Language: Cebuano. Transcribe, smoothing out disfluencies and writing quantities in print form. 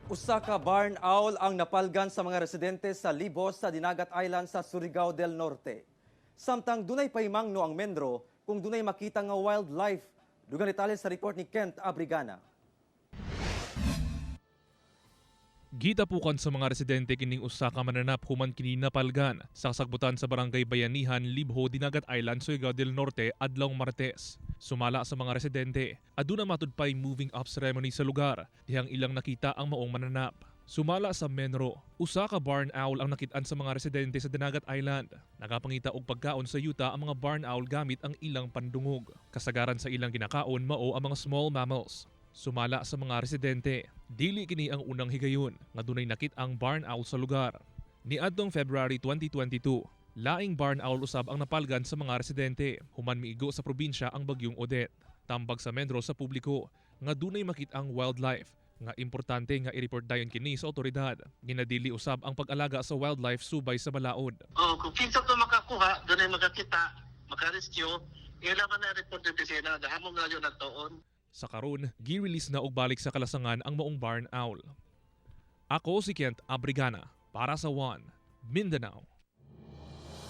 Usa ka barn owl ang napalgan sa mga residente sa Libos sa Dinagat Island sa Surigao del Norte. Samtang dunay paimangno ang MENRO kung dunay makita nga wildlife. Dugang detalye sa report ni Kent Abrigana. Gitapukan sa mga residente kining usa ka mananap human kini napalgan sa kasagbutan sa Barangay Bayanihan, Libho, Dinagat Island, Surigao del Norte adlawng Martes. Sumala sa mga residente, aduna matud pay moving up ceremony sa lugar dihang ilang nakita ang maong mananap. Sumala sa MENRO, usa ka barn owl ang nakit-an sa mga residente sa Dinagat Island. Nagapangita og pagkaon sa yuta ang mga barn owl gamit ang ilang pandungog. Kasagaran sa ilang ginakaon mao ang mga small mammals. Sumala sa mga residente, dili kini ang unang higayon nga dunay nakit-ang barn owl sa lugar. Niadtong February 2022, laing barn owl usab ang napalgan sa mga residente human miigo sa probinsya ang bagyong Odette. Tambag sa MENRO sa publiko nga dunay makit-ang wildlife nga importante nga i-report dayon kini sa otoridad. Ginadili usab ang pag-alaga sa wildlife subay sa balaod. Oh, kung kinsa to makakuha, dunay makakita, makarescue, ila man na report dito sila, hamong na yun ang tuon. Sa karon, gi-release na og balik sa kalasangan ang maong barn owl. Ako si Kent Abrigana para sa One Mindanao.